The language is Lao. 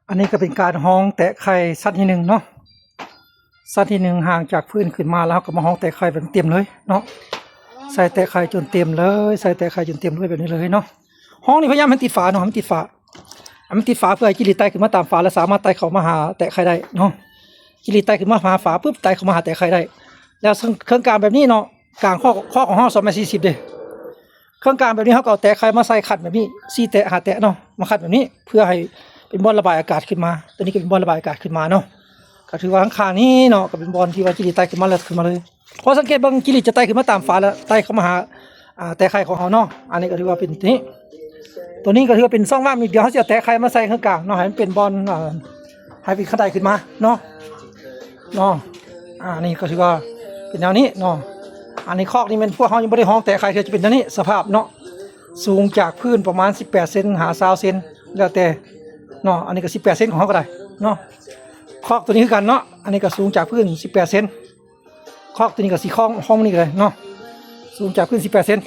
ອັນນີ້ກໍເປັນການຮອງແຕະໄຂ່ຊັ້ນທີໜຶ່ງເນາະ. ຊັ້ນທີໜຶ່ງຫ່າງຈາກພື້ນຂຶ້ນມາ ແລ້ວເຮົາກໍມາຮອງແຕະໄຂ່ແບບເຕັມເລີຍເນາະ. ໃສ່ແຕະໄຂ່ຈົນເຕັມເລີຍ ໃສ່ແຕະໄຂ່ຈົນເຕັມເລີຍ ແບບນີ້ເລີຍເນາະ. ຮອງນີ້ພະຍາຍາມໃຫ້ມັນຕິດຝາເນາະ ໃຫ້ມັນຕິດຝາ ໃຫ້ມັນຕິດຝາ ເພື່ອໃຫ້ຈິງຫຼີດໄຕ່ຂຶ້ນມາຕາມຝາ ແລ້ວສາມາດໄຕ່ເຂົ້າມາຫາແຕະໄຂ່ໄດ້ເນາະ. ຈິງຫຼີດໄຕ່ຂຶ້ນມາຫາຝາປຶບ ໄຕ່ເຂົ້າມາຫາແຕະໄຂ່ໄດ້. ແລ້ວເຄື່ອງກາງແບບນີ້ເນາະ ກາງຂໍ້ ຂໍ້ຂອງເຮົາສອງແມັດສີ່ສິບເດ້. ເຄື່ອງກາງແບບນີ້ ເຮົາກໍເອົາແຕະໄຂ່ມາໃສ່ຂັນແບບນີ້ ສີ່ແຕະ ຫ້າແຕະເນາະ ມາຂັນແບບນີ້ ເພື່ອໃຫ້ເປັນບ່ອນລະບາຍອາກາດຂຶ້ນມາ. ຕົວນີ້ກໍເປັນບ່ອນລະບາຍອາກາດຂຶ້ນມາເນາະ. ກໍຖືວ່າຂ້າງໆນີ້ເນາະ ກໍເປັນບ່ອນທີ່ວ່າຈິງຫຼີດໄຕ່ຂຶ້ນມາ ແລ້ວຂຶ້ນມາເລີຍ. ເພາະສັງເກດເບິ່ງ ຈິງຫຼີດຈະໄຕ່ຂຶ້ນມາຕາມຝາ ແລ້ວໄຕ່ເຂົ້າມາຫາ ອ່າ ແຕະໄຂ່ຂອງເຮົາເນາະ. ອັນນີ້ກໍຖືວ່າເປັນຕົວນີ້ ຕົວນີ້ກໍຖືວ່າເປັນຊ່ອງວ່າງ. ດຽວເຮົາຊິເອົາແຕະໄຂ່ມາໃສ່ເຄິ່ງກາງເນາະ ໃຫ້ມັນເປັນບ່ອນ ເອີ ໃຫ້ເປັນຂັ້ນໄດຂຶ້ນມາເນາະ ເນາະ. ອ່າ ນີ້ກໍຖືວ່າເປັນແນວນີ້ເນາະ. ອັນນີ້ຄອກນີ້ແມ່ນພວກເຮົາຍັງບໍ່ໄດ້ຮອງແຕະໄຂ່ເທື່ອ ຈະເປັນແນວນີ້ສະພາບເນາະ. ສູງຈາກພື້ນປະມານສິບແປດເຊັນຫາຊາວເຊັນ ແລ້ວແຕ່ເນາະ. ອັນນີ້ກໍສິບແປດເຊັນຂອງເຮົາກໍໄດ້ເນາະ. ຄອກຕົວນີ້ຄືກັນເນາະ ອັນນີ້ກໍສູງຈາກພື້ນສິບແປດເຊັນ. ຄອກຕົວນີ້ກໍຊິຄອງຫ້ອງນີ້ກໍໄດ້ເນາະ ສູງຈາກພື້ນສິບແປດເຊັນ.